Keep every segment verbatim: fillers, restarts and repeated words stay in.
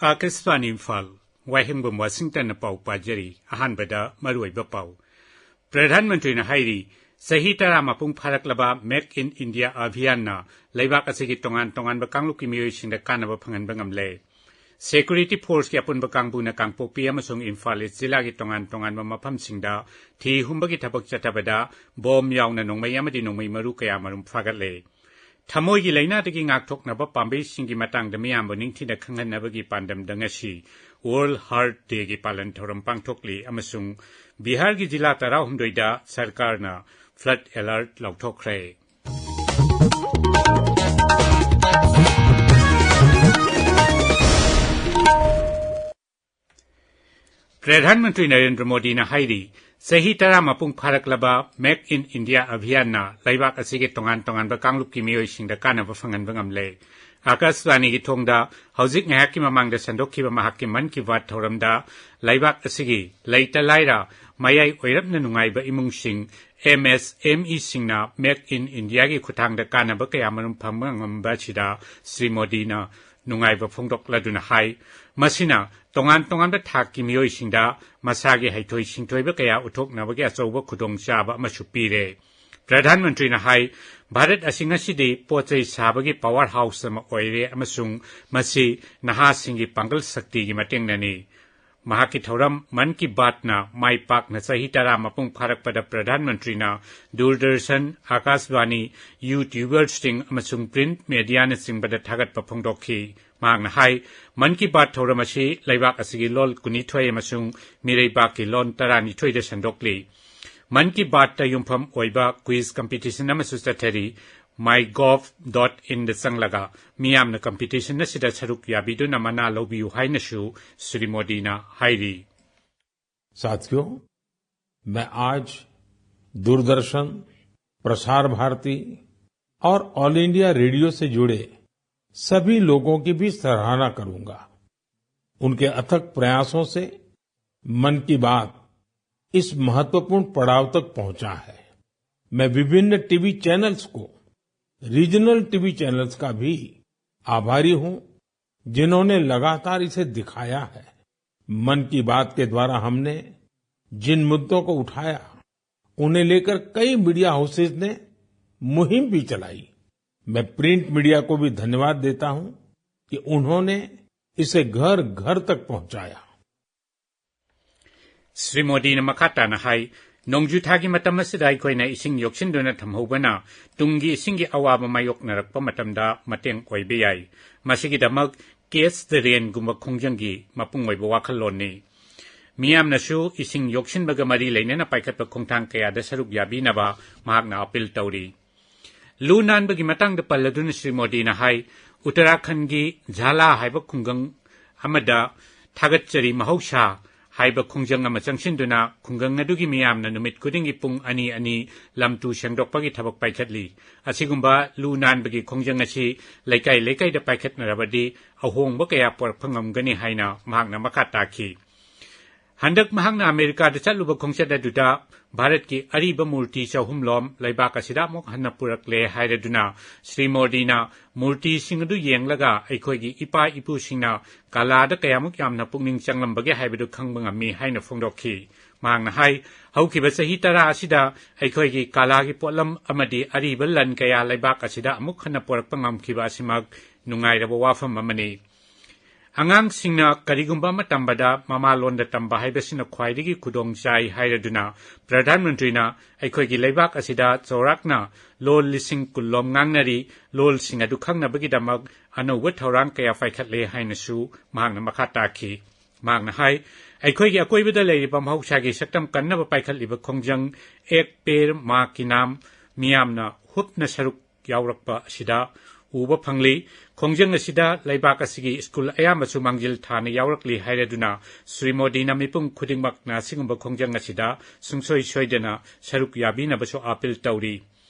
ꯑꯥꯀꯥꯁꯕꯥꯅꯤ ꯏꯝꯐꯥꯜ, ꯋꯥꯍꯦꯡꯕꯝ ꯋꯥꯁꯤꯡꯇꯟꯅ ꯄꯥꯎ ꯄꯥꯖꯔꯤ꯫ ꯑꯍꯥꯟꯕꯗ ꯃꯔꯨꯑꯣꯏꯕ ꯄꯥꯎ꯫ ꯄ꯭ꯔꯙꯥꯟ ꯃꯟꯇ꯭ꯔꯤꯅ ꯍꯥꯏꯔꯤ, ꯆꯍꯤ ꯇꯔꯥ ꯃꯄꯨꯡ ꯐꯥꯔꯛꯂꯕ ꯃꯦꯛ ꯏꯟ ꯏꯟꯗꯤꯌꯥ ꯑꯚꯤꯌꯥꯟꯅ ꯂꯩꯕꯥꯛ ꯑꯁꯤꯒꯤ ꯇꯣꯉꯥꯟ ꯇꯣꯉꯥꯟꯕ ꯀꯥꯡꯂꯨꯞꯀꯤ ꯃꯤꯑꯣꯏꯁꯤꯡꯗ ꯀꯥꯟꯅꯕ ꯐꯪꯍꯟꯕ ꯉꯝꯂꯦ꯫ ꯁꯦꯀ꯭ꯌꯨꯔꯤꯇꯤ ꯐꯣꯔꯁꯀꯤ ꯑꯄꯨꯟꯕ ꯀꯥꯡꯕꯨꯅ ꯀꯥꯡꯄꯣꯛꯄꯤ ꯑꯃꯁꯨꯡ ꯏꯝꯐꯥꯜ ꯏꯁ ꯖꯤꯂꯥꯒꯤ ꯇꯣꯉꯥꯟ ꯇꯣꯉꯥꯟꯕ ꯃꯐꯝꯁꯤꯡꯗ ꯊꯤ ꯍꯨꯝꯕꯒꯤ ꯊꯕꯛ ꯆꯠꯊꯕꯗ ꯕꯣꯝ ꯌꯥꯎꯅ ꯅꯣꯡꯃꯩ ꯑꯃꯗꯤ ꯅꯣꯡꯃꯩ ꯃꯔꯨ ꯀꯌꯥꯃꯔꯨꯝ ꯐꯥꯒꯠꯂꯦ꯫ ꯊꯃꯣꯏꯒꯤ ꯂꯥꯏꯅꯥꯗꯒꯤ ꯉꯥꯛꯊꯣꯛꯅꯕ ꯄꯥꯝꯕꯩꯁꯤꯡꯒꯤ ꯃꯇꯥꯡꯗ ꯃꯤꯌꯥꯝꯕꯨ ꯅꯤꯡꯊꯤꯅ ꯈꯪꯍꯟꯅꯕꯒꯤ ꯄꯥꯟꯗꯝꯗ ꯉꯁꯤ ꯋꯥꯔꯜꯗ ꯍꯥꯔꯠ ꯗꯦꯒꯤ ꯄꯥꯂꯟ ꯊꯧꯔꯝ ꯄꯥꯡꯊꯣꯛꯂꯤ ꯑꯃꯁꯨꯡ ꯕꯤꯍꯥꯔꯒꯤ ꯖꯤꯂꯥ ꯇꯔꯥꯍꯨꯝꯗꯣꯏꯗ ꯁꯔꯀꯥꯔꯅ ꯐ꯭ꯂꯗ ꯑꯦꯂꯔꯠ ꯂꯥꯎꯊꯣꯛꯈ꯭ꯔꯦ꯫ ꯄ꯭ꯔꯙꯥꯟ ꯃꯟꯇ꯭ꯔꯤ ꯅꯔꯦꯟꯗ꯭ꯔ ꯃꯣꯗꯤꯅ ꯍꯥꯏꯔꯤ, ꯆꯍꯤ ꯇꯔꯥ ꯃꯄꯨꯡ ꯐꯥꯔꯛꯂꯕ ꯃꯦꯛ ꯏꯟ ꯏꯟꯗꯤꯌꯥ ꯑꯚꯤꯌꯥꯟꯅ ꯂꯩꯕꯥꯛ ꯑꯁꯤꯒꯤ ꯇꯣꯉꯥꯟ ꯇꯣꯉꯥꯟꯕ ꯀꯥꯡꯂꯨꯞꯀꯤ ꯃꯤꯑꯣꯏꯁꯤꯡꯗ ꯀꯥꯟꯅꯕ ꯐꯪꯍꯟꯕ ꯉꯝꯂꯦ꯫ ꯑꯥꯀꯥꯁꯕꯥꯅꯤꯒꯤ ꯊꯣꯡꯗ ꯍꯧꯖꯤꯛ ꯉꯥꯏꯍꯥꯛꯀꯤ ꯃꯃꯥꯡꯗ ꯁꯟꯗꯣꯛꯈꯤꯕ ꯃꯍꯥꯛꯀꯤ ꯃꯟ ꯀꯤ ꯕꯥꯠ ꯊꯧꯔꯝꯗ ꯂꯩꯕꯥꯛ ꯑꯁꯤꯒꯤ ꯂꯩꯇ ꯂꯥꯏꯔ, ꯃꯌꯥꯏ ꯑꯣꯏꯔꯞꯅ ꯅꯨꯡꯉꯥꯏꯕ ꯏꯃꯨꯡꯁꯤꯡ, ꯑꯦꯝ ꯑꯦꯁ ꯑꯦꯝ ꯏꯁꯤꯡꯅ ꯃꯦꯛ ꯏꯟ ꯏꯟꯗꯤꯌꯥꯒꯤ ꯈꯨꯠꯊꯥꯡꯗ ꯀꯥꯟꯅꯕ ꯀꯌꯥꯃꯔꯨꯝ ꯐꯪꯕ ꯉꯝꯕ ꯑꯁꯤꯗ ꯁ꯭ꯔꯤ ꯃꯣꯗꯤꯅ ꯅꯨꯡꯉꯥꯏꯕ ꯐꯣꯡꯗꯣꯛꯂꯗꯨꯅ ꯍꯥꯏ, ꯃꯁꯤꯅ ꯇꯣꯉꯥꯟ ꯇꯣꯉꯥꯟꯕ ꯊꯥꯛꯀꯤ ꯃꯤꯑꯣꯏꯁꯤꯡꯗ ꯃꯁꯥꯒꯤ ꯍꯩꯊꯣꯏ ꯁꯤꯡꯊꯣꯏꯕ ꯀꯌꯥ ꯎꯠꯊꯣꯛꯅꯕꯒꯤ ꯑꯆꯧꯕ ꯈꯨꯗꯣꯡꯆꯥꯕ ꯑꯃꯁꯨ ꯄꯤꯔꯦ꯫ ꯄ꯭ꯔꯙꯥꯟ ꯃꯟꯇ꯭ꯔꯤꯅ ꯍꯥꯏ, ꯚꯥꯔꯠ ꯑꯁꯤ ꯉꯁꯤꯗꯤ ꯄꯣꯠ ꯆꯩ ꯁꯥꯕꯒꯤ ꯄꯥꯋꯔ ꯍꯥꯎꯁ ꯑꯃ ꯑꯣꯏꯔꯦ ꯑꯃꯁꯨꯡ ꯃꯁꯤ ꯅꯍꯥꯁꯤꯡꯒꯤ ꯄꯥꯡꯒꯜ ꯁꯛꯇꯤꯒꯤ ꯃꯇꯦꯡꯅꯅꯤ꯫ ꯃꯍꯥꯛꯀꯤ ꯊꯧꯔꯝ ꯃꯟ ꯀꯤ ꯕꯥꯠꯅ ꯃꯥꯏ ꯄꯥꯛꯅ ꯆꯍꯤ ꯇꯔꯥ ꯃꯄꯨꯡ ꯐꯥꯔꯛꯄꯗ ꯄ꯭ꯔꯙꯥꯟ ꯃꯟꯇ꯭ꯔꯤꯅ ꯗꯨꯔꯗꯔꯁꯟ, ꯑꯥꯀꯥꯁꯕꯥꯅꯤ, ꯌꯨꯇ꯭ꯌꯨꯕꯔꯁꯤꯡ ꯑꯃꯁꯨꯡ ꯄ꯭ꯔꯤꯟꯠ ꯃꯦꯗꯤꯌꯥꯅꯆꯤꯡꯕꯗ ꯊꯥꯒꯠꯄ ꯐꯣꯡꯗꯣꯛꯈꯤ꯫ ꯃꯍꯥꯛꯅ ꯍꯥꯏ, ꯃꯟ ꯀꯤ ꯕꯥꯠ ꯊꯧꯔꯝ ꯑꯁꯤ ꯂꯩꯕꯥꯛ ꯑꯁꯤꯒꯤ ꯂꯣꯜ ꯀꯨꯟꯅꯤꯊꯣꯏ ꯑꯃꯁꯨꯡ ꯃꯤꯔꯩꯕꯥꯛꯀꯤ ꯂꯣꯟ ꯇꯔꯥꯅꯤꯊꯣꯏꯗ ꯁꯟꯗꯣꯛꯂꯤ꯫ ꯃꯟ ꯀꯤ ꯕꯥꯠꯇ ꯌꯨꯝꯐꯝ ꯑꯣꯏꯕ ꯀ꯭ꯋꯤꯖ ꯀꯝꯄꯤꯇꯤꯁꯟ ꯑꯃꯁꯨ ꯆꯠꯊꯔꯤ꯫ ꯃꯥꯏ ꯒꯣꯚ ꯗꯣꯠ ꯏꯟꯗ ꯆꯪꯂꯒ ꯃꯤꯌꯥꯝꯅ ꯀꯝꯄꯤꯇꯤꯁꯟ ꯑꯁꯤꯗ ꯁꯔꯨꯛ ꯌꯥꯕꯤꯗꯨꯅ ꯃꯅꯥ ꯂꯧꯕꯤꯌꯨ ꯍꯥꯏꯅꯁꯨ ꯁ꯭ꯔꯤ ꯃꯣꯗꯤꯅ ꯍꯥꯏꯔꯤ꯫ साथियों, मैं आज दूरदर्शन, प्रसार भारती और ऑल इंडिया रेडियो से जुड़े सभी लोगों की भी सराहना करूंगा। उनके अथक प्रयासों से मन की बात इस महत्वपूर्ण पड़ाव तक पहुंचा है। मैं विभिन्न टीवी चैनल्स को, रीजनल टीवी चैनल्स का भी आभारी हूं, जिन्होंने लगातार इसे दिखाया है। मन की बात के द्वारा हमने जिन मुद्दों को उठाया, उन्हें लेकर कई मीडिया हाउसेस ने मुहिम भी चलाई। मैं प्रिंट मीडिया को भी धन्यवाद देता हूं कि उन्होंने इसे घर घर तक पहुंचाया। ꯁ꯭ꯔꯤ ꯃꯣꯗꯤꯅ ꯃꯈꯥ ꯇꯥꯅ ꯍꯥꯏ, ꯅꯣꯡꯖꯨ ꯊꯥꯒꯤ ꯃꯇꯝ ꯑꯁꯤꯗ ꯑꯩꯈꯣꯏꯅ ꯏꯁꯤꯡ ꯌꯣꯛꯁꯤꯟꯗꯨꯅ ꯊꯝꯍꯧꯕꯅ ꯇꯨꯡꯒꯤ ꯏꯁꯤꯡꯒꯤ ꯑꯋꯥꯕ ꯃꯥꯌꯣꯛꯅꯔꯛꯄ ꯃꯇꯝꯗ ꯃꯇꯦꯡ ꯑꯣꯏꯕ ꯌꯥꯏ꯫ ꯃꯁꯤꯒꯤꯗꯃꯛ ꯀꯦꯆ ꯗ ꯔꯦꯟꯒꯨꯝꯕ ꯈꯣꯡꯖꯪꯒꯤ ꯃꯄꯨꯡ ꯑꯣꯏꯕ ꯋꯥꯈꯜꯂꯣꯟꯅꯤ꯫ ꯃꯤꯌꯥꯝꯅꯁꯨ ꯏꯁꯤꯡ ꯌꯣꯛꯁꯤꯟꯕꯒ ꯃꯔꯤ ꯂꯩꯅꯅ ꯄꯥꯏꯈꯠꯄ ꯈꯣꯡꯊꯥꯡ ꯀꯌꯥꯗ ꯁꯔꯨꯛ ꯌꯥꯕꯤꯅꯕ ꯃꯍꯥꯛꯅ ꯑꯥꯄꯤꯜ ꯇꯧꯔꯤ꯫ ꯂꯨ ꯅꯥꯟꯕꯒꯤ ꯃꯇꯥꯡꯗ ꯄꯜꯂꯗꯨꯅ ꯁ꯭ꯔꯤ ꯃꯣꯗꯤꯅ ꯍꯥꯏ, ꯎꯠꯇꯔꯥꯈꯟꯒꯤ ꯖꯥꯂꯥ ꯍꯥꯏꯕ ꯈꯨꯡꯒꯪ ꯑꯃꯗ ꯊꯥꯒꯠꯆꯔꯤ ꯃꯍꯧꯁꯥ ꯍꯥꯏꯕ ꯈꯣꯡꯖꯪ ꯑꯃ ꯆꯪꯁꯤꯟꯗꯨꯅ ꯈꯨꯡꯒꯪ ꯑꯗꯨꯒꯤ ꯃꯤꯌꯥꯝꯅ ꯅꯨꯃꯤꯠ ꯈꯨꯗꯤꯡꯒꯤ ꯄꯨꯡ ꯑꯅꯤ ꯑꯅꯤ ꯂꯝ ꯇꯨ ꯁꯦꯡꯗꯣꯛꯄꯒꯤ ꯊꯕꯛ ꯄꯥꯏꯈꯠꯂꯤ꯫ ꯑꯁꯤꯒꯨꯝꯕ ꯂꯨ ꯅꯥꯟꯕꯒꯤ ꯈꯣꯡꯖꯪ ꯑꯁꯤ ꯂꯩꯀꯥꯏ ꯂꯩꯀꯥꯏꯗ ꯄꯥꯏꯈꯠꯅꯔꯕꯗꯤ ꯑꯍꯣꯡꯕ ꯀꯌꯥ ꯄꯨꯔꯛꯄ ꯉꯝꯒꯅꯤ ꯍꯥꯏꯅ ꯃꯍꯥꯛꯅ ꯃꯈꯥ ꯇꯥꯈꯤ꯫ ꯍꯟꯗꯛ ꯃꯍꯥꯛꯅ ꯑꯃꯦꯔꯤꯀꯥꯗ ꯆꯠꯂꯨꯕ ꯈꯣꯡꯆꯠ ꯑꯗꯨꯗ ꯚꯥꯔꯠꯀꯤ ꯑꯔꯤꯕ ꯃꯨꯔꯇꯤ ꯆꯍꯨꯝ ꯂꯣꯝ ꯂꯩꯕꯥꯛ ꯑꯁꯤꯗ ꯑꯃꯨꯛ ꯍꯟꯅ ꯄꯨꯔꯛꯂꯦ ꯍꯥꯏꯔꯗꯨꯅ ꯁ꯭ꯔꯤ ꯃꯣꯗꯤꯅ ꯃꯨꯔꯇꯤꯁꯤꯡ ꯑꯗꯨ ꯌꯦꯡꯂꯒ ꯑꯩꯈꯣꯏꯒꯤ ꯏꯄꯥ ꯏꯄꯨꯁꯤꯡꯅ ꯀꯂꯥꯗ ꯀꯌꯥꯃꯨꯛ ꯌꯥꯝꯅ ꯄꯨꯛꯅꯤꯡ ꯆꯪꯂꯝꯕꯒꯦ ꯍꯥꯏꯕꯗꯨ ꯈꯪꯕ ꯉꯝꯃꯤ ꯍꯥꯏꯅ ꯐꯣꯡꯗꯣꯛꯈꯤ꯫ ꯃꯍꯥꯛꯅ ꯍꯥꯏ, ꯍꯧꯈꯤꯕ ꯆꯍꯤ ꯇꯔꯥ ꯑꯁꯤꯗ ꯑꯩꯈꯣꯏꯒꯤ ꯀꯂꯥꯒꯤ ꯄꯣꯠꯂꯝ ꯑꯃꯗꯤ ꯑꯔꯤꯕ ꯂꯟ ꯀꯌꯥ ꯂꯩꯕꯥꯛ ꯑꯁꯤꯗ ꯑꯃꯨꯛ ꯍꯟꯅ ꯄꯨꯔꯛꯄ ꯉꯝꯈꯤꯕ ꯑꯁꯤꯃꯛ ꯅꯨꯡꯉꯥꯏꯔꯕ ꯋꯥꯐꯝ ꯑꯃꯅꯤ꯫ ꯑꯉꯥꯡꯁꯤꯡꯅ ꯀꯔꯤꯒꯨꯝꯕ ꯑꯃ ꯇꯝꯕꯗ ꯃꯃꯥꯂꯣꯟꯗ ꯇꯝꯕ ꯍꯥꯏꯕꯁꯤꯅ ꯈ꯭ꯋꯥꯏꯗꯒꯤ ꯈꯨꯗꯣꯡ ꯆꯥꯏ ꯍꯥꯏꯔꯗꯨꯅ ꯄ꯭ꯔꯙꯥꯟ ꯃꯟꯇ꯭ꯔꯤꯅ ꯑꯩꯈꯣꯏꯒꯤ ꯂꯩꯕꯥꯛ ꯑꯁꯤꯗ ꯆꯥꯎꯔꯥꯛꯅ ꯂꯣꯜ ꯂꯤꯁꯤꯡ ꯀꯨꯟ ꯂꯣꯝ ꯉꯥꯡꯅꯔꯤ, ꯂꯣꯜꯁꯤꯡ ꯑꯗꯨ ꯈꯪꯅꯕꯒꯤꯗꯃꯛ ꯑꯅꯧꯕ ꯊꯧꯔꯥꯡ ꯀꯌꯥ ꯄꯥꯏꯈꯠꯂꯦ ꯍꯥꯏꯅꯁꯨ ꯃꯍꯥꯛꯅ ꯃꯈꯥ ꯇꯥꯈꯤ꯫ ꯃꯍꯥꯛꯅ ꯍꯥꯏ, ꯑꯩꯈꯣꯏꯒꯤ ꯑꯀꯣꯏꯕꯗ ꯂꯩꯔꯤꯕ ꯃꯍꯧꯁꯥꯒꯤ ꯁꯛꯇꯝ ꯀꯟꯅꯕ ꯄꯥꯏꯈꯠꯂꯤꯕ ꯈꯣꯡꯖꯪ ꯑꯦꯛ ꯄꯦꯔ ꯃꯥ ꯀꯤ ꯅꯥꯝ ꯃꯤꯌꯥꯝꯅ ꯍꯨꯞꯅ ꯁꯔꯨꯛ ꯌꯥꯎꯔꯛꯄ ꯑꯁꯤꯗ ꯎꯕ ꯐꯪꯂꯤ꯫ ꯈꯣꯡꯖꯪ ꯑꯁꯤꯗ ꯂꯩꯕꯥꯛ ꯑꯁꯤꯒꯤ ꯁ꯭ꯀꯨꯜ ꯑꯌꯥꯝꯕꯁꯨ ꯃꯥꯡꯖꯤꯜ ꯊꯥꯅ ꯌꯥꯎꯔꯛꯂꯤ ꯍꯥꯏꯔꯗꯨꯅ ꯁ꯭ꯔꯤ ꯃꯣꯗꯤꯅ ꯃꯤꯄꯨꯝ ꯈꯨꯗꯤꯡꯃꯛꯅ ꯑꯁꯤꯒꯨꯝꯕ ꯈꯣꯡꯖꯪ ꯑꯁꯤꯗ ꯁꯨꯡꯁꯣꯏ ꯁꯣꯏꯗꯅ ꯁꯔꯨꯛ ꯌꯥꯕꯤꯅꯕꯁꯨ ꯑꯥꯄꯤꯜ ꯇꯧꯔꯤ꯫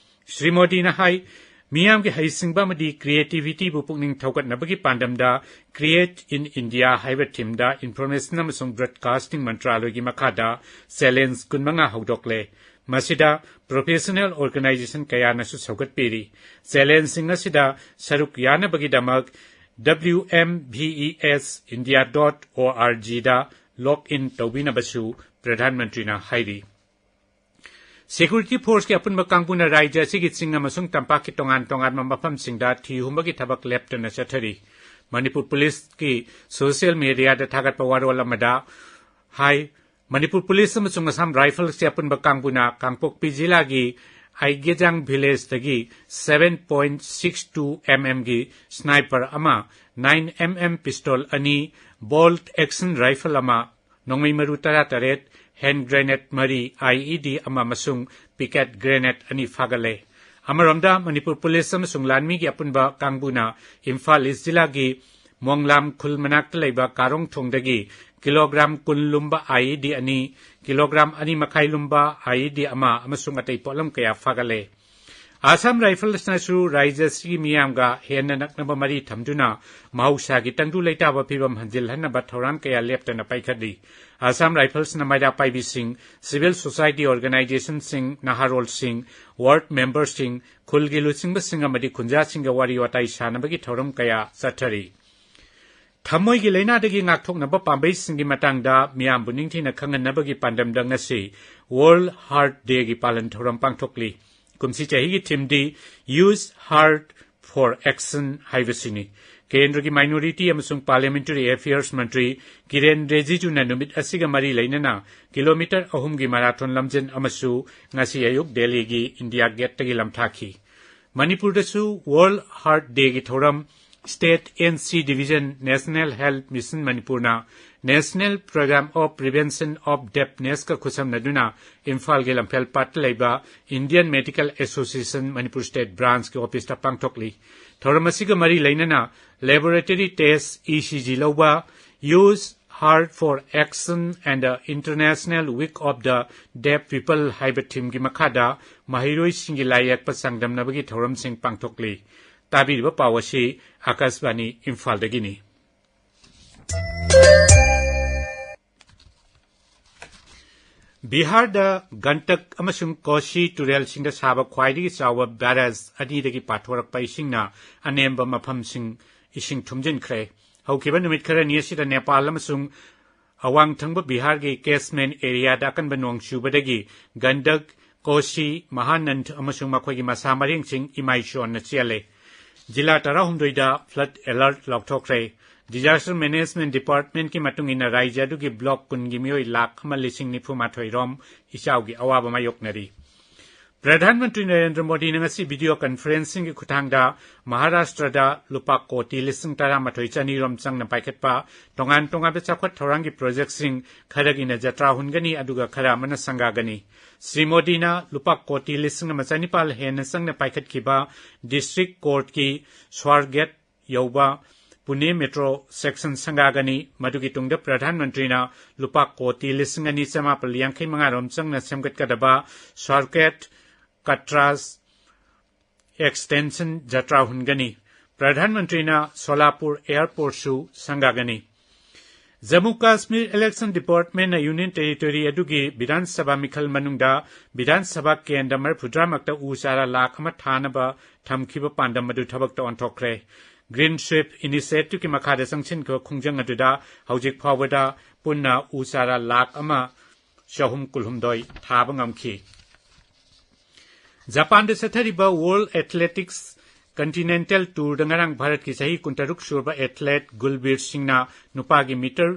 ꯁ꯭ꯔꯤ ꯃꯣꯗꯤꯅ ꯍꯥꯏ, ꯃꯤꯌꯥꯝꯒꯤ ꯍꯩꯁꯤꯡꯕ ꯑꯃꯗꯤ ꯀ꯭ꯔꯤꯌꯦꯇꯤꯚꯤꯇꯤꯕꯨ ꯄꯨꯛꯅꯤꯡ ꯊꯧꯒꯠꯅꯕꯒꯤ ꯄꯥꯟꯗꯝꯗ Create in India ꯍꯥꯏꯕ ꯊꯤꯝꯗ ꯏꯟꯐꯣꯔꯃꯦꯁꯟ ꯑꯃꯁꯨꯡ ꯕ꯭ꯔꯣꯗꯀꯥꯁꯇꯤꯡ ꯃꯟꯇ꯭ꯔꯥꯂꯣꯏꯒꯤ ꯃꯈꯥꯗ ꯆꯦꯂꯦꯟꯖ ꯀꯨꯟꯃꯉꯥ ꯍꯧꯗꯣꯛꯂꯦ꯫ ꯃꯁꯤꯗ ꯄ꯭ꯔꯣꯐꯦꯁꯅꯦꯜ ꯑꯣꯔꯒꯅꯥꯏꯖꯦꯁꯟ ꯀꯌꯥꯅꯁꯨ ꯁꯧꯒꯠꯄꯤꯔꯤ꯫ ꯆꯦꯂꯦꯟꯖꯁꯤꯡ ꯑꯁꯤꯗ ꯁꯔꯨꯛ ꯌꯥꯅꯕꯒꯤꯗꯃꯛ W M V E S India dot O R G ꯗ ꯂꯣꯒ ꯏꯟ ꯇꯧꯕꯤꯅꯕꯁꯨ ꯄ꯭ꯔꯙꯥꯟ ꯃꯟꯇ꯭ꯔꯤꯅ ꯍꯥꯏꯔꯤ꯫ ꯁꯦꯀ꯭ꯌꯨꯔꯤꯇꯤ ꯐꯣꯔꯁꯀꯤ ꯑꯄꯨꯟꯕ ꯀꯥꯡꯕꯨꯅ ꯔꯥꯖ꯭ꯌ ꯑꯁꯤꯒꯤ ꯆꯤꯡ ꯑꯃꯁꯨꯡ ꯇꯝꯄꯥꯛꯀꯤ ꯇꯣꯉꯥꯟ ꯇꯣꯉꯥꯟꯕ ꯃꯐꯝꯁꯤꯡꯗ ꯊꯤ ꯍꯨꯝꯕꯒꯤ ꯊꯕꯛ ꯂꯦꯞꯇꯅ ꯆꯠꯊꯔꯤ꯫ ꯃꯅꯤꯄꯨꯔ ꯄꯨꯂꯤꯁꯀꯤ ꯁꯣꯁꯤꯌꯦꯜ ꯃꯦꯗꯤꯌꯥꯗ ꯊꯥꯒꯠꯄ ꯋꯥꯔꯣꯜ ꯑꯃꯗ ꯍꯥꯏ, ꯃꯅꯤꯄꯨꯔ ꯄꯨꯂꯤꯁ ꯑꯃꯁꯨꯡ ꯑꯁꯥꯝ ꯔꯥꯏꯐꯜꯁꯀꯤ ꯑꯄꯨꯟꯕ ꯀꯥꯡꯕꯨꯅ ꯀꯥꯡꯄꯣꯛꯄꯤ ꯖꯤꯂꯥꯒꯤ ꯑꯥꯏꯒꯦꯖꯥꯡ ꯚꯤꯂꯦꯖꯇꯒꯤ seven point six two M M ꯒꯤ ꯁ꯭ꯅꯥꯏꯄꯔ ꯑꯃ, nine M M ꯄꯤꯁꯇꯣꯜ ꯑꯅꯤ, ꯕꯣꯜꯠ ꯑꯦꯛꯁꯟ ꯔꯥꯏꯐꯜ ꯑꯃ, ꯅꯣꯡꯃꯩ ꯃꯔꯨ ꯇꯔꯥꯇꯔꯦꯠ, ꯍꯦꯟ ꯒ꯭ꯔꯦꯅꯦꯗ ꯃꯔꯤ, I E D ꯑꯃ ꯑꯃꯁꯨꯡ ꯄꯤꯀꯦꯠ ꯒ꯭ꯔꯦꯅꯦꯗ ꯑꯅꯤ ꯐꯥꯒꯠꯂꯦ꯫ ꯑꯃꯔꯣꯝꯗ, ꯃꯅꯤꯄꯨꯔ ꯄꯨꯂꯤꯁ ꯑꯃꯁꯨꯡ ꯂꯥꯟꯃꯤꯒꯤ ꯑꯄꯨꯟꯕ ꯀꯥꯡꯕꯨꯅ ꯏꯝꯐꯥꯜ ꯏꯁ ꯖꯤꯂꯥꯒꯤ ꯃꯣꯡꯂꯥꯝ ꯈꯨꯜ ꯃꯅꯥꯛꯇ ꯂꯩꯕ ꯀꯥꯔꯣꯡꯊꯣꯡꯗꯒꯤ ꯀꯤꯂꯣꯒ꯭ꯔꯥꯝ ꯀꯨꯟ ꯂꯨꯝꯕ I E D ꯑꯅꯤ, ꯀꯤꯂꯣꯒ꯭ꯔꯥꯝ ꯑꯅꯤ ꯃꯈꯥꯏ ꯂꯨꯝꯕ I E D ꯑꯃ ꯑꯃꯁꯨꯡ ꯑꯇꯩ ꯄꯣꯠꯂꯝ ꯀꯌꯥ ꯐꯥꯒꯠꯂꯦ꯫ ꯑꯁꯥꯝ ꯔꯥꯏꯐꯜꯁꯅꯁꯨ ꯔꯥꯖ꯭ꯌ ꯑꯁꯤꯒꯤ ꯃꯤꯌꯥꯝꯒ ꯍꯦꯟꯅ ꯅꯛꯅꯕ ꯃꯔꯤ ꯊꯝꯗꯨꯅ ꯃꯍꯧꯁꯥꯒꯤ ꯇꯪꯗꯨ ꯂꯩꯇꯥꯕ ꯐꯤꯕꯝ ꯍꯟꯖꯤꯜꯍꯟꯅꯕ ꯊꯧꯔꯥꯡ ꯀꯌꯥ ꯂꯦꯞꯇꯅ ꯄꯥꯏꯈꯠꯂꯤ꯫ ꯑꯁꯥꯝ ꯔꯥꯏꯐꯜꯁꯅ ꯃꯩꯔꯥ ꯄꯥꯏꯕꯤꯁꯤꯡ, ꯁꯤꯚꯤꯜ ꯁꯣꯁꯥꯏꯇꯤ ꯑꯣꯔꯒꯅꯥꯏꯖꯦꯁꯟꯁꯤꯡ, ꯅꯍꯥꯔꯣꯜꯁꯤꯡ, ꯋꯥꯔꯗ ꯃꯦꯝꯕꯔꯁꯤꯡ, ꯈꯨꯜꯒꯤ ꯂꯨꯆꯤꯡꯕꯁꯤꯡ ꯑꯃꯗꯤ ꯈꯨꯟꯖꯥꯁꯤꯡꯒ ꯋꯥꯔꯤ ꯋꯥꯇꯥꯏ ꯁꯥꯟꯅꯕꯒꯤ ꯊꯧꯔꯝ ꯀꯌꯥ ꯆꯠꯊꯔꯤ꯫ ꯊꯃꯣꯏꯒꯤ ꯂꯥꯏꯅꯥꯗꯒꯤ ꯉꯥꯛꯊꯣꯛꯅꯕ ꯄꯥꯝꯕꯩꯁꯤꯡꯒꯤ ꯃꯇꯥꯡꯗ ꯃꯤꯌꯥꯝꯕꯨ ꯅꯤꯡꯊꯤꯅ ꯈꯪꯍꯟꯅꯕꯒꯤ ꯄꯥꯟꯗꯝꯗ ꯉꯁꯤ World Heart Dayꯒꯤ ꯄꯥꯂꯟ ꯊꯧꯔꯝ ꯄꯥꯡꯊꯣꯛꯂꯤ꯫ ꯀꯨꯝꯁꯤ ꯆꯍꯤꯒꯤ ꯊꯤꯝꯗꯤ Use Heart for Action ꯍꯥꯏꯕꯁꯤꯅꯤ꯫ ꯀꯦꯟꯗ꯭ꯔꯒꯤ ꯃꯥꯏꯅꯣꯔꯤꯇꯤ ꯑꯃꯁꯨꯡ ꯄꯥꯔꯂꯤꯌꯥꯃꯦꯟꯇꯔꯤ ꯑꯦꯐꯤꯌꯔꯁ ꯃꯟꯇ꯭ꯔꯤ ꯀꯤꯔꯦꯟ ꯔꯤꯖꯤꯖꯨꯅ ꯅꯨꯃꯤꯠ ꯑꯁꯤꯒ ꯃꯔꯤ ꯂꯩꯅꯅ ꯀꯤꯂꯣꯃꯤꯇꯔ ꯑꯍꯨꯝꯒꯤ ꯃꯔꯥꯊꯣꯟ ꯂꯝꯖꯦꯟ ꯑꯃꯁꯨ ꯉꯁꯤ ꯑꯌꯨꯛ ꯗꯦꯜꯂꯤꯒꯤ ꯏꯟꯗꯤꯌꯥ ꯒꯦꯠꯇꯒꯤ ꯂꯝꯊꯥꯈꯤ꯫ ꯃꯅꯤꯄꯨꯔꯗꯁꯨ World Heart Dayꯒꯤ ꯊꯧꯔꯝ State N C Division, National Health Mission ꯃꯅꯤꯄꯨꯔꯅ National Program of Prevention of Deafnessꯀ ꯈꯨꯠꯁꯝꯅꯗꯨꯅ ꯏꯝꯐꯥꯜꯒꯤ ꯂꯝꯐꯦꯜ ꯄꯥꯠꯇ ꯂꯩꯕ Indian Medical Association Manipur State Branchꯀꯤ ꯑꯣꯐꯤꯁꯇ ꯄꯥꯡꯊꯣꯛꯂꯤ꯫ ꯊꯧꯔꯝ ꯑꯁꯤꯒ ꯃꯔꯤ ꯂꯩꯅꯅ laboratory test, E C G ꯂꯧꯕ, Use Heart for Action and the International Week of the Deaf People ꯍꯥꯏꯕ ꯊꯤꯝꯒꯤ ꯃꯈꯥꯗ ꯃꯍꯩꯔꯣꯏꯁꯤꯡꯒꯤ ꯂꯥꯏ ꯌꯦꯛꯄ ꯆꯥꯡꯗꯝꯅꯕꯒꯤ ꯊꯧꯔꯝꯁꯤꯡ ꯄꯥꯡꯊꯣꯛꯂꯤ꯫ ꯇꯥꯕꯤꯔꯤꯕ ꯄꯥꯎ ꯑꯁꯤ ꯑꯥꯀꯥꯁꯕꯥꯅꯤ ꯏꯝꯐꯥꯜꯗꯒꯤꯅꯤ꯫ ꯕꯤꯍꯥꯔꯗ ꯒꯟꯇꯛ ꯑꯃꯁꯨꯡ ꯀꯣꯁꯤ ꯇꯨꯔꯦꯜꯁꯤꯡꯗ ꯁꯥꯕ ꯈ꯭ꯋꯥꯏꯗꯒꯤ ꯆꯥꯎꯕ ꯕꯦꯔꯦꯖ ꯑꯅꯤꯗꯒꯤ ꯄꯥꯊꯣꯔꯛꯄ ꯏꯁꯤꯡꯅ ꯑꯅꯦꯝꯕ ꯃꯐꯝꯁꯤꯡ ꯏꯁꯤꯡ ꯊꯨꯝꯖꯤꯟꯈ꯭ꯔꯦ꯫ ꯍꯧꯈꯤꯕ ꯅꯨꯃꯤꯠ ꯈꯔꯅꯤ ꯑꯁꯤꯗ ꯅꯦꯄꯥꯜ ꯑꯃꯁꯨꯡ ꯑꯋꯥꯡ ꯊꯪꯕ ꯕꯤꯍꯥꯔꯒꯤ ꯀꯦꯁꯃꯦꯟ ꯑꯦꯔꯤꯌꯥꯗ ꯑꯀꯟꯕ ꯅꯣꯡ ꯆꯨꯕꯗꯒꯤ ꯒꯟꯗꯛ, ꯀꯣꯁꯤ, ꯃꯍꯥꯅꯟꯗ ꯑꯃꯁꯨꯡ ꯃꯈꯣꯏꯒꯤ ꯃꯁꯥ ꯃꯔꯦꯡꯁꯤꯡ ꯏꯃꯥꯏ ꯆꯣꯟꯅ ꯆꯦꯜꯂꯦ꯫ ꯖꯤꯂꯥ ꯇꯔꯥꯍꯨꯝꯗꯣꯏꯗ flood alert ꯂꯥꯎꯊꯣꯛꯈ꯭ꯔꯦ꯫ Disaster Management Departmentꯀꯤ ꯃꯇꯨꯡ ꯏꯟꯅ ꯔꯥꯖ꯭ꯌ ꯑꯗꯨꯒꯤ block ꯀꯨꯟꯒꯤ ꯃꯤꯑꯣꯏ ꯂꯥꯈ ꯑꯃ ꯂꯤꯁꯤꯡ ꯅꯤꯐꯨ ꯃꯥꯊꯣꯏ ꯔꯣꯝ ꯏꯆꯥꯎꯒꯤ ꯑꯋꯥꯕ ꯃꯥꯌꯣꯛꯅꯔꯤ꯫ ꯄ꯭ꯔꯙꯥꯟ ꯃꯟꯇ꯭ꯔꯤ ꯅꯔꯦꯟꯗ꯭ꯔ ꯃꯣꯗꯤꯅ ꯉꯁꯤ video conferencingꯒꯤ ꯈꯨꯠꯊꯥꯡꯗ ꯃꯍꯥꯔꯥꯁꯇ꯭ꯔꯗ ꯂꯨꯄꯥ ꯀꯣꯇꯤ ꯂꯤꯁꯤꯡ ꯇꯔꯥꯃꯥꯊꯣꯏ ꯆꯅꯤ ꯔꯣꯝ ꯆꯪꯅ ꯄꯥꯏꯈꯠꯄ ꯇꯣꯉꯥꯟ ꯇꯣꯉꯥꯟꯕ ꯆꯥꯎꯈꯠ ꯊꯧꯔꯥꯡꯒꯤ projectꯁꯤꯡ ꯈꯔꯒꯤꯅ ꯖꯇ꯭ꯔꯥ ꯍꯨꯟꯒꯅꯤ, ꯑꯗꯨꯒ ꯈꯔ ꯑꯃꯅ ꯁꯪꯒꯥꯒꯅꯤ꯫ ꯁ꯭ꯔꯤ ꯃꯣꯗꯤꯅ ꯂꯨꯄꯥ ꯀꯣꯇꯤ ꯂꯤꯁꯤꯡ ꯑꯃ ꯆꯅꯤꯄꯥꯜ ꯍꯦꯟꯅ ꯆꯪꯅ ꯄꯥꯏꯈꯠꯈꯤꯕ district courtꯀꯤ ꯁ꯭ꯋꯥꯔꯒꯦꯠ ꯌꯧꯕ ꯄꯨꯅꯦ metro section ꯁꯪꯒꯥꯒꯅꯤ꯫ ꯃꯗꯨꯒꯤ ꯇꯨꯡꯗ ꯄ꯭ꯔꯙꯥꯟ ꯃꯟꯇ꯭ꯔꯤꯅ ꯂꯨꯄꯥ ꯀꯣꯇꯤ ꯂꯤꯁꯤꯡ ꯑꯅꯤ ꯆꯃꯥꯄꯜ ꯌꯥꯡꯈꯩ ꯃꯉꯥ ꯔꯣꯝ ꯆꯪꯅ ꯁꯦꯝꯒꯠꯀꯗꯕ ꯁ꯭ꯋꯥꯔꯒꯦꯠ ꯀꯇ꯭ꯔꯥꯁ extension ꯖꯇ꯭ꯔꯥ ꯍꯨꯟꯒꯅꯤ꯫ ꯄ꯭ꯔꯙꯥꯟ ꯃꯟꯇ꯭ꯔꯤꯅ Solapur airportꯁꯨ ꯁꯪꯒꯥꯒꯅꯤ꯫ Jammu Kashmir Election Departmentꯅ Union Territory ꯑꯗꯨꯒꯤ ꯕꯤꯙꯥꯟ ꯁꯚꯥ ꯃꯤꯈꯜ ꯃꯅꯨꯡꯗ ꯕꯤꯙꯥꯟ ꯁꯚꯥ ꯀꯦꯟꯗ꯭ꯔ ꯃꯔꯤꯐꯨꯇꯔꯥꯃꯛꯇ ꯎ ꯆꯥꯔꯥ ꯂꯥꯈ ꯑꯃ ꯊꯥꯅꯕ ꯊꯝꯈꯤꯕ ꯄꯥꯟꯗꯝ ꯑꯗꯨ ꯊꯕꯛꯇ ꯑꯣꯟꯊꯣꯛꯈ꯭ꯔꯦ꯫ Green Sweep Initiativeꯀꯤ ꯃꯈꯥꯗ ꯆꯪꯁꯤꯟꯈꯤꯕ ꯈꯣꯡꯖꯪ ꯑꯗꯨꯗ ꯍꯧꯖꯤꯛ ꯐꯥꯎꯕꯗ ꯄꯨꯟꯅ ꯎ ꯆꯥꯔꯥ ꯂꯥꯈ ꯑꯃ ꯆꯍꯨꯝ ꯀꯨꯟꯍꯨꯝꯗꯣꯏ ꯊꯥꯕ ꯉꯝꯈꯤ꯫ ꯖꯄꯥꯟꯗ ꯆꯠꯊꯔꯤꯕ World Athletics Continental Tourꯗ ꯉꯔꯥꯡ ꯚꯥꯔꯠꯀꯤ ꯆꯍꯤ ꯀꯨꯟꯇꯔꯨꯛ ꯁꯨꯔꯕ athlete ꯒꯨꯜꯕꯤꯔ ꯁꯤꯡꯅ ꯅꯨꯄꯥꯒꯤ meter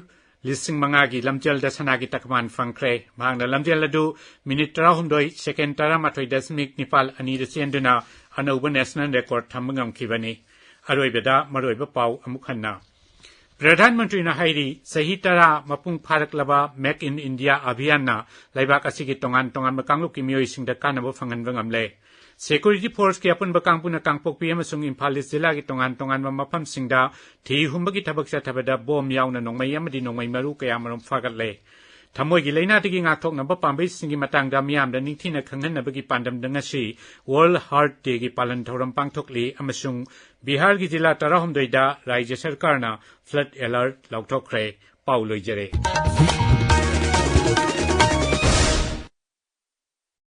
ꯂꯤꯁꯤꯡ ꯃꯉꯥꯒꯤ ꯂꯝꯖꯦꯜꯗ ꯁꯅꯥꯒꯤ ꯇꯛꯃꯥꯟ ꯐꯪꯈ꯭ꯔꯦ꯫ ꯃꯍꯥꯛꯅ ꯂꯝꯖꯦꯜ ꯑꯗꯨ minute ꯇꯔꯥꯍꯨꯝꯗꯣꯏ second ꯇꯔꯥꯃꯥꯊꯣꯏ ꯗꯁꯃꯤꯛ ꯅꯤꯄꯥꯜ ꯑꯅꯤꯗ ꯆꯦꯟꯗꯨꯅ ꯑꯅꯧꯕ national record ꯊꯝꯕ ꯉꯝꯈꯤꯕꯅꯤ꯫ ꯑꯔꯣꯏꯕꯗ ꯃꯔꯨꯑꯣꯏꯕ ꯄꯥꯎ ꯑꯃꯨꯛ ꯍꯟꯅ꯫ ꯄ꯭ꯔꯙꯥꯟ ꯃꯟꯇ꯭ꯔꯤꯅ ꯍꯥꯏꯔꯤ, ꯆꯍꯤ ꯇꯔꯥ ꯃꯄꯨꯡ ꯐꯥꯔꯛꯂꯕ Make in India ꯑꯚꯤꯌꯥꯟꯅ ꯂꯩꯕꯥꯛ ꯑꯁꯤꯒꯤ ꯇꯣꯉꯥꯟ ꯇꯣꯉꯥꯟꯕ ꯀꯥꯡꯂꯨꯞꯀꯤ ꯃꯤꯑꯣꯏꯁꯤꯡꯗ ꯀꯥꯟꯅꯕ ꯐꯪꯍꯟꯕ ꯉꯝꯂꯦ꯫ Security Forceꯀꯤ ꯑꯄꯨꯟꯕ ꯀꯥꯡꯕꯨꯅ ꯀꯥꯡꯄꯣꯛꯄꯤ ꯑꯃꯁꯨꯡ ꯏꯝꯐꯥꯜ East ꯖꯤꯂꯥꯒꯤ ꯇꯣꯉꯥꯟ ꯇꯣꯉꯥꯟꯕ ꯃꯐꯝꯁꯤꯡꯗ ꯊꯤ ꯍꯨꯝꯕꯒꯤ ꯊꯕꯛ ꯆꯠꯊꯕꯗ ꯕꯣꯝ ꯌꯥꯎꯅ ꯅꯣꯡꯃꯩ ꯑꯃꯗꯤ ꯅꯣꯡꯃꯩ ꯃꯔꯨ ꯀꯌꯥꯃꯔꯨꯝ ꯐꯥꯒꯠꯂꯦ꯫ ꯊꯃꯣꯏꯒꯤ ꯂꯥꯏꯅꯥꯗꯒꯤ ꯉꯥꯛꯊꯣꯛꯅꯕ ꯄꯥꯝꯕꯩꯁꯤꯡꯒꯤ ꯃꯇꯥꯡꯗ ꯃꯤꯌꯥꯝꯗ ꯅꯤꯡꯊꯤꯅ ꯈꯪꯍꯟꯅꯕꯒꯤ ꯄꯥꯟꯗꯝꯗ ꯉꯁꯤ World Heart Dayꯒꯤ ꯄꯥꯂꯟ ꯊꯧꯔꯝ ꯄꯥꯡꯊꯣꯛꯂꯤ ꯑꯃꯁꯨꯡ ꯕꯤꯍꯥꯔꯒꯤ ꯖꯤꯂꯥ ꯇꯔꯥꯍꯨꯝꯗꯣꯏꯗ ꯔꯥꯖ꯭ꯌ ꯁꯔꯀꯥꯔꯅ flood alert ꯂꯥꯎꯊꯣꯛꯈ꯭ꯔꯦ꯫ ꯄꯥꯎ ꯂꯣꯏꯖꯔꯦ꯫